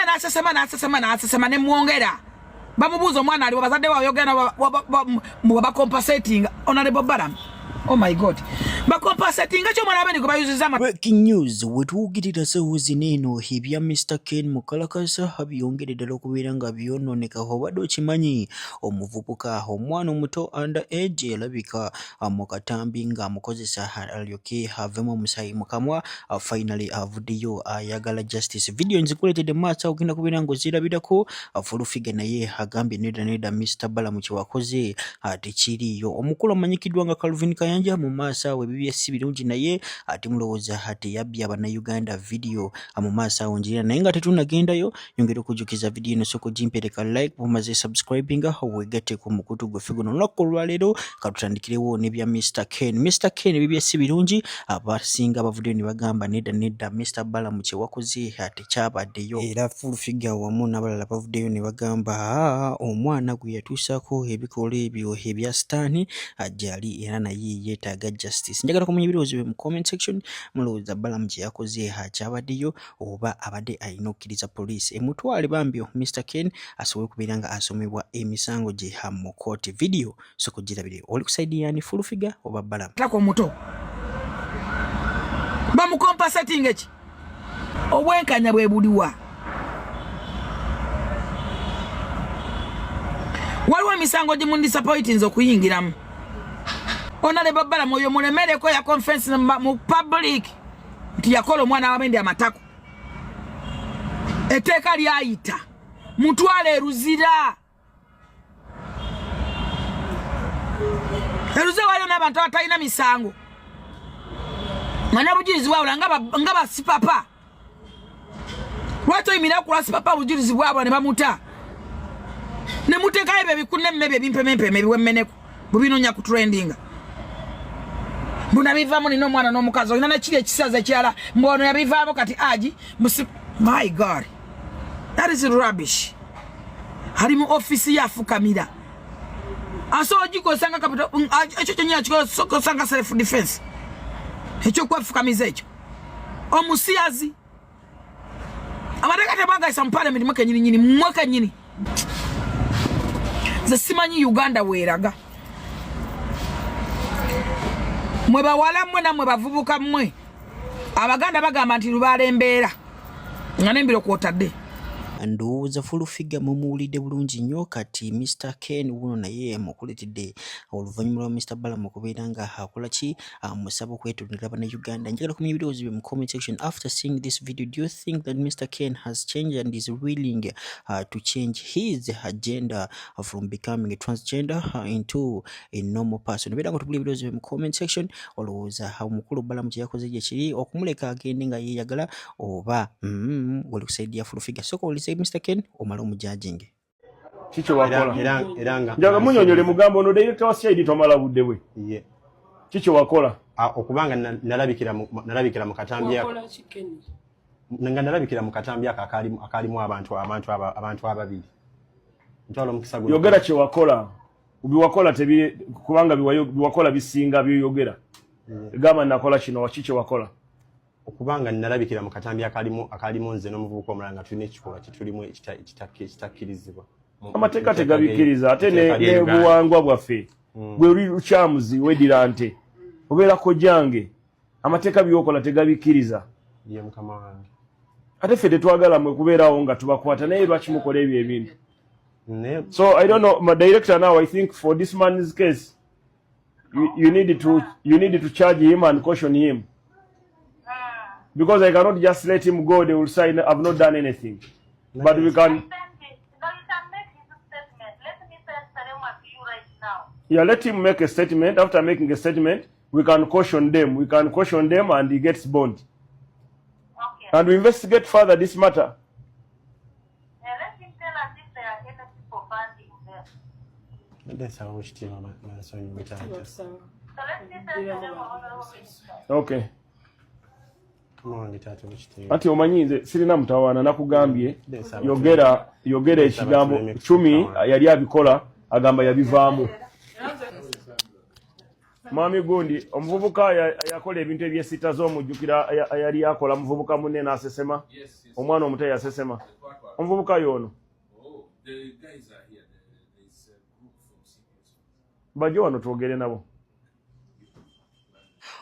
N'asesema, n'asesema, n'asesema, ne mwongera bamubuuza omwana aliwo, bazadde wayogera bacompensatinga. Honorable Balam, oh my God, bacompensatinga ki omwana wabeni gwe bayuziza? Breaking news, wetuwugirira sawa zino eno, ebya Mr Ken Mukalakasa byongere ddala okubeera nga byonooneka. Obadde okimanyi omuvubuka, omwana omuto, under age, alabika mu katambi ng'amukozesa alyoke avemu omusaayi mu kamwa? Finally avuddeyo, ayagala justice. Video nzikuleetedde mu maaso, ogenda kubeera ng'ozirabirako. Full Figure naye agambye nedda nedda, Mr Balamu kyewakoze tekiriiyo. Omukulu amanyikiddwa nga Calvin Kayanja mu maaso awo ebibye si birungi, naye ate mulowooza teyabbye Abannayuganda video? Mu maaso awo njirira, naye nga tetunagendayo, nyongera okujjukiza, video eno sooka ogimpereka like, bumaze subscribinga, wegatte ku mukutu gwaffe guno. Olunaku olwaleero katutandikirewo n'ebya Mr Ken. Mr Ken ebibye si birungi, abasinga bavuddeyo ne bagamba nedda nedda, Mr Balamu kyewakoze tekyabaddeyo. Era Full Figure wamu n'abalala bavuddeyo ne bagamba omwana gwe yatuusaako ebikolwa ebyo ebya sitaani gyali, era naye yeetaaga justice. Njagala kumanya ebirowoozo bye mu comment section. Mulowooza Balamu kye yakoze kyabaddeyo, oba abadde alina okukkiriza poliisi emutwale, bambi Mr Ken asobole okubeera nga asomebwa emisango gye mu kooti? Video sooka ogirabire. Oli ku side yani, Full Figure oba Balamu? Tako omuto bamucompensatinga ki? Obwenkanya bwe buliwa? Waliwo emisango gimundisappointinze okuyingiramu. Honorable Balamu oyo mulemereko, ya confess mu public nti yakola omwana wabendi amatako. Etteeka lyayita, mutwale eruzira. Eruze waliyo n'abantu abatalina misango nga n'obujulizi bwabula nga basipapa. Lwaki oyimirira ku lwasipapa? Obujulizi bwabula ne bamuta ne muteekayo ebyo ebikunemme, ebyo ebimpemempeme, ebiwemmeneko bwebinoonya ku trendinga. Mbuna bivaamu, nina omwana n'omukazi, olina nakiri ekisaza ekirala, mbu ono yabivaamu kati agi musi. My God, that is rubbish. Ali mu ofisi yafukamira, asobola ogikozesa nga capital. Ekyo kyenyini akikozesa nga self defense, ekyokkwefukamiza ekyo. Omusiyazi, amateeka tebagayisa mu parliament. Mwe kenyininyini, mwe kenyini, nze simanyi Uganda weeraga. Mwe bawala mmwe, nammwe bavubuka mmwe, Abaganda bagamba nti lubaala embeera nga nembiro kwotadde. Ndowooza Full Figure mumuwulidde bulungi nnyo. Kati Mr Ken wuno naye mukuletedde oluvannyuma lwa Mr Balamu okubeera nga akola ki, amusaba okwetondera Bannayuganda. Njagala kumanya ebirowoozo bye mu comment section. After seeing this video, do you think that Mr Ken has changed and is willing to change his agenda from becoming a transgender into a normal person? Obeera nga tubula ebirowoozo bye mu comment section. Olowooza omukulu Balamu kye yakoze gye kiri, okumuleka agende nga yeeyagala, oba oli ku side ya Full Figure? Sooka owulirize Mr Ken, omale omujudginge. Kiki wakola? Era nga Njaga munyonyole, mugambo ono director wa CID tomala budde bwe. Ye. Kiki wakola? Ah, okubanga nalabikira mu katambi ako Wakola ki, Kenny? Nga nalabikira mu katambi ako akalimu abantu ababiri. Ntwala omukisa guno. Yogera kye wakola. Biwakola tebi kubanga biwakola bisinga byoyogera. Gamba nakola kino, waki kye wakola? Okubanga nalabikira mu katambi akalimu nze n'omuvubuka omulala nga tulina ekikolwa kyetulimu ekitakkirizibwa Amateeka mu mateeka tegabikkiriza, ate mu mateeka ne g'e Uganda. Buwangwa bwaffe. Gwe oli lukyamuzi, weddira nte. Obeera kojjange. Amateeka byokola tegabikkiriza. Ye mukama wange. Ate ffe tetwagala mwe kubeerawo nga tubakwata, naye lwaki mukola ebyo ebintu? Naye So I don't know, my director now, I think for this man's case, you need to charge him and caution him. Because I cannot just let him go. They will say I've not done anything. But we can Send it. No, you can make his statement. Let me send Salema to you right now. Yeah, let him make a statement. After making a statement, we can caution them. We can caution them and he gets bond. Okay. And we investigate further this matter. Yeah, let him tell us if there are any people funding them. Mbadde nsaba ekitiibwa, bansonyiwe taata. So let me send Salema, Honorable Minister. Okay. Mukama wange taata wekitiibwa. Anti omanyi nze sirina mutawaana, nakugambye Nsaba yogera, yogera ekigambo. Tuleme Cumi kutuuka. yali abikola, agamba yabivaamu. Mwami gundi omuvubuka yakola ebintu ebyesitaza, omujjukira yali akola muvubuka munne n'asesema, omwana omuto yasesema. Omuvubuka y'ono. Bajje wano twogere nabo.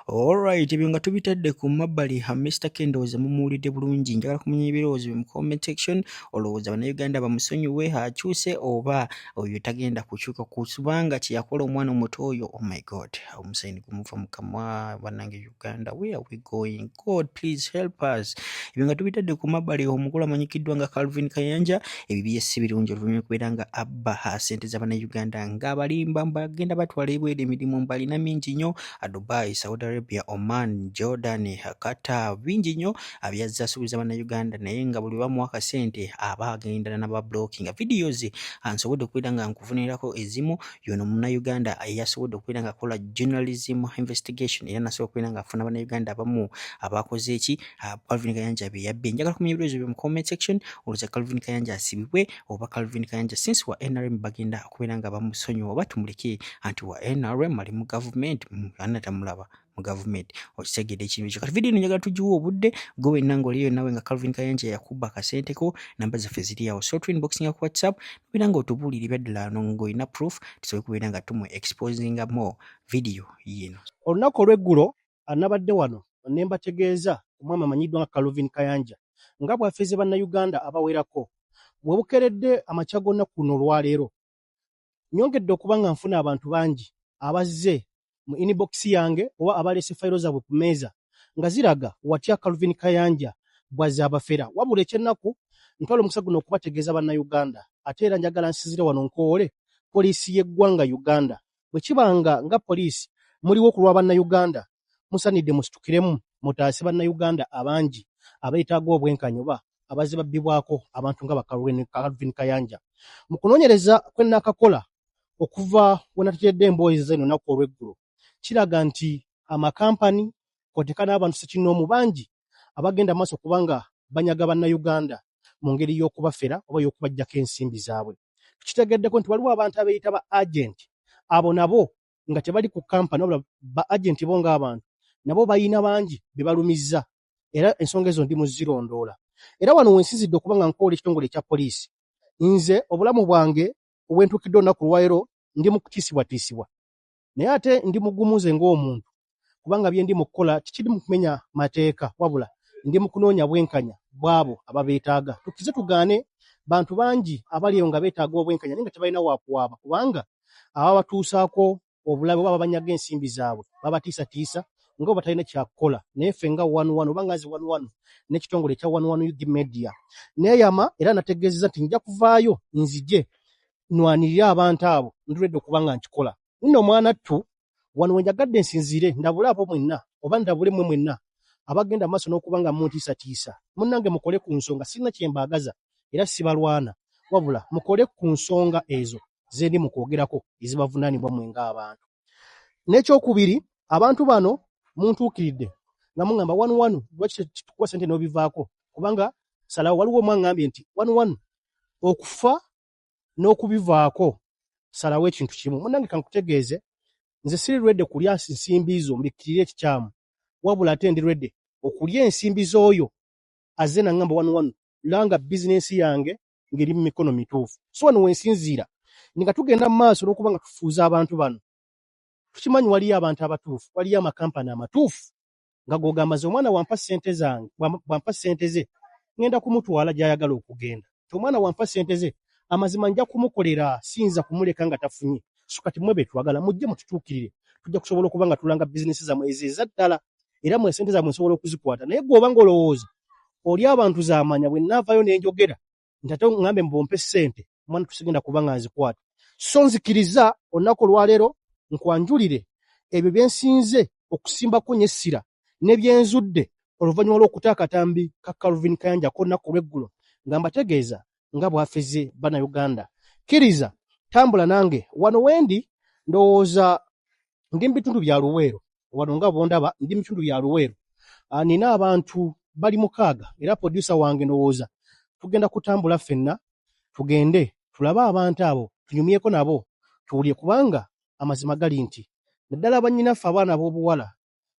Alright, ebyo nga tubitadde ku mabbali, ha Mr. Ken ndowooza mumuwulidde bulungi. Njagala kumanya ebirowoozo bye mu comment section. Olowooza Bannayuganda bamusonyiwe akyuse oba oyo tagenda kukyuka kubanga kye yakola omwana omuto oyo, oh my God, omusaayi ne gumuva mu kamwa. Bannange Uganda, where are we going? God please help us. Ebyo nga tubitadde ku mabbali, omukulu amanyikiddwa nga Calvin Kayanja ebibye si birungi oluvannyuma okubeera nga abba ssente za Bannayuganda ng'abalimba bagenda batwala ebweru emirimu mbalina mingi nnyo, Dubai, Saudi Arabia, Oman, Jordan, Qatar, bingi nnyo byazze asuubiza Bannayuganda, naye nga buli bamuwa akasente aba agenda naba blocking videos. Nsobodde okubeera nga nkuvunirako ezimu. Yono Munnayuganda eyasobodde okubeera nga akola journalism investigation era nasobola okubeera nga afuna Bannayuganda abamu abakoze eki Calvin Kayanja bye yabbye. Njagala kumanya ebirowoozo byo mu comment section. Olowooza Calvin Kayanja asibibwe oba Calvin Kayanja since wa NRM bagenda okubeera nga bamusonyiwa oba tumuleke anti wa NRM ali mu gavumenti, ana tamulaba mu gavumenti? Okitegedde ekintu ekyo? Kati vidiyo eno njagala tugiwe obudde gwe wenna ng'oliyo nawe nga Calvin Kayanja yakuba akasente ko. Namba zaffe ziri awo, so inboxinga ku WhatsApp nobeera nga otubuulira ebyaddala ano ng'olina proof tusobole kubeera nga tumu exposinga more video yino. Olunaku olw'eggulo nabadde wano ne mbategeeza omwami amanyiddwa nga Calvin Kayanja nga bw'afeze Bannayuganda abawerako. Bwe bukeredde amakya g'olunaku luno olwaleero, nyongedde okuba nga nfuna abantu bangi abazze mu inbox yange oba abaleese fayiro zaabwe ku mmeeza nga ziraga watya Calvin Kayanja bw'azze abafera. Wabula ekyennaku, ntwala omukisa guno okubategeeza Bannayuganda, ate era njagala nsinziire wano nkoowole poliisi y'eggwanga Uganda. Bwe kiba nga nga poliisi muliwo ku lwa Bannayuganda, musaanidde musitukiremu mutaase Bannayuganda abangi abeetaaga obwenkanya oba abazze babbibwako abantu nga ba Calvin Kayanja. Mu kunoonyereza kwe nnaakakola okuva we nateeredde emboozi zino olunaku olw'eggulo, kiraga nti amakampani kw'oteeka n'abantu ssekinnoomu bangi abagenda mu maaso okuba nga banyaga Bannayuganda mu ngeri y'okubafera oba y'okubaggyako ensimbi zaabwe. Tukitegeddeko nti waliwo abantu abeeyita ba agenti, abo nabo nga tebali ku kampani wabula ba agenti bo ng'abantu, nabo bayina bangi be balumizza era ensonga ezo ndi mu zirondoola. Era wano we nsinzidde okuba nga nkoola ekitongole ekya poliisi. Nze obulamu bwange we ntuukidde olunaku olwaleero ndi mu kutiisibwatiisibwa, naye ate ndi mugumu nze ng'omuntu kubanga bye ndi mu kukola tikiri mu kumenya mateeka, wabula ndi mu kunoonya bwenkanya bw'abo ababeetaaga. Tukkirize tugaane, bantu bangi abali eyo nga beetaaga obwenkanya naye nga tebalina waakuwaaba kubanga ababatuusaako obulabe oba ababanyaga ensimbi zaabwe babatiisatiisa nga bwe batalina kyakukola. Naye ffe nga One One oba nga nze One One n'ekitongole ekya One One UG Media, neeyama era nategeezezza nti nja kuvaayo nzije nwanirire abantu abo, ndulwedde okuba nga nkikola. Nno mwana ttu, wano we njagadde nsinziire ndabule abo mwenna oba ndabule mmwe mwenna abagenda mu maaso n'okuba nga muntiisatiisa. Munnange mukole ku nsonga, sirina kye mbaagaza era sibalwana, wabula mukole ku nsonga ezo ze ndi mu kwogerako ezibavunaanibwa mmwe ng'abantu. N'ekyokubiri, abantu bano muntuukiridde nga muŋŋamba, One One, lwaki tetukuwa ssente n'obivaako? Kubanga salawo. Waliwo omu aŋŋambye nti, One One, okufa n'okubivaako salawo ekintu kimu. Munnange kankutegeeze, nze siri ready kulya nsimbi zo mbikkirire ekikyamu, wabula ate ndi ready okulya ensimbi z'oyo azze naŋŋamba, One One, langa bizinensi yange ng'eri mu mikono mituufu. So wano we nsinziira nga tugenda mu maaso n'okuba nga tufuuza abantu bano, tukimanyi waliyo abantu abatuufu, waliyo amakampani amatuufu nga g'ogamba nze omwana wampa ssente zange, bw'ampa ssente ze ŋŋenda kumutwala gy'ayagala okugenda, nti omwana wampa ssente ze amazima nja kumukolera, siyinza kumuleka nga tafunye. So kati mmwe be twagala mujje mututuukirire, tujja kusobola okuba nga tulanga bizinensi zammwe ezo eza ddala era mmwe ssente zammwe nsobola okuzikwata. Naye ggwe oba ng'olowooza oli abantu zaamanya, bwe nnaavaayo ne njogera nti ate ŋŋambe mbompe ssente, omwana tusigenda kuba nga nzikwata. So nzikiriza olunaku olwaleero nkwanjulire ebyo bye nsinze okusimbako nnyo essira ne bye nzudde oluvannyuma lw'okuta akatambi ka Calvin Kayanja k'olunaku olw'eggulo nga mbategeeza nga bw'afeze Bannayuganda. Kkiriza tambula nange wano wendi, ndowooza ndi mu bitundu bya Luweero. Wano nga bw'ondaba ndi mu bitundu bya Luweero. Nina abantu bali 6 era producer wange ndowooza tugenda kutambula ffenna tugende tulabe abantu abo, tunyumyeko nabo, tuwulire, kubanga amazima gali nti naddala bannyinaffe abaana ab'obuwala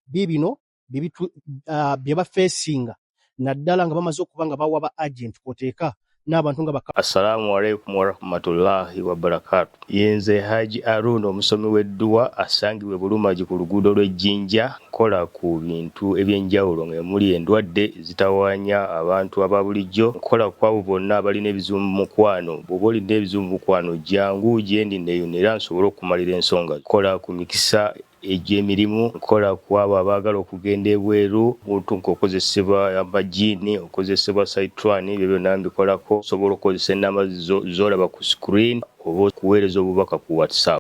biibino bye bafeesinga naddala nga bamaze okuba nga bawa ba agent kw'oteeka n'abantu nga baka. Assalaamu alaikum warahmatullahi wabarakatu. Yenze Haji Aruna omusomi w'edduwa asangibwa e Bulumagi ku luguudo lw'e Jinja. Nkola ku bintu eby'enjawulo ng'emuli endwadde ezitawaanya abantu aba bulijjo. Nkola ku abo bonna abalina ebizibu mu mukwano. Bw'oba olina ebizibu mu mukwano jangu gyendi neeyune era nsobole okukumalira ensonga. Nkola ku mikisa egy'emirimu, nkola ku abo abaagala okugenda ebweru, omuntu ng'okozesebwa amajiini, okozesebwa saitwani, ebyo byonna mbikolako. Osobola okukozesa ennamba z'olaba ku screen oba okuweereza obubaka ku WhatsApp.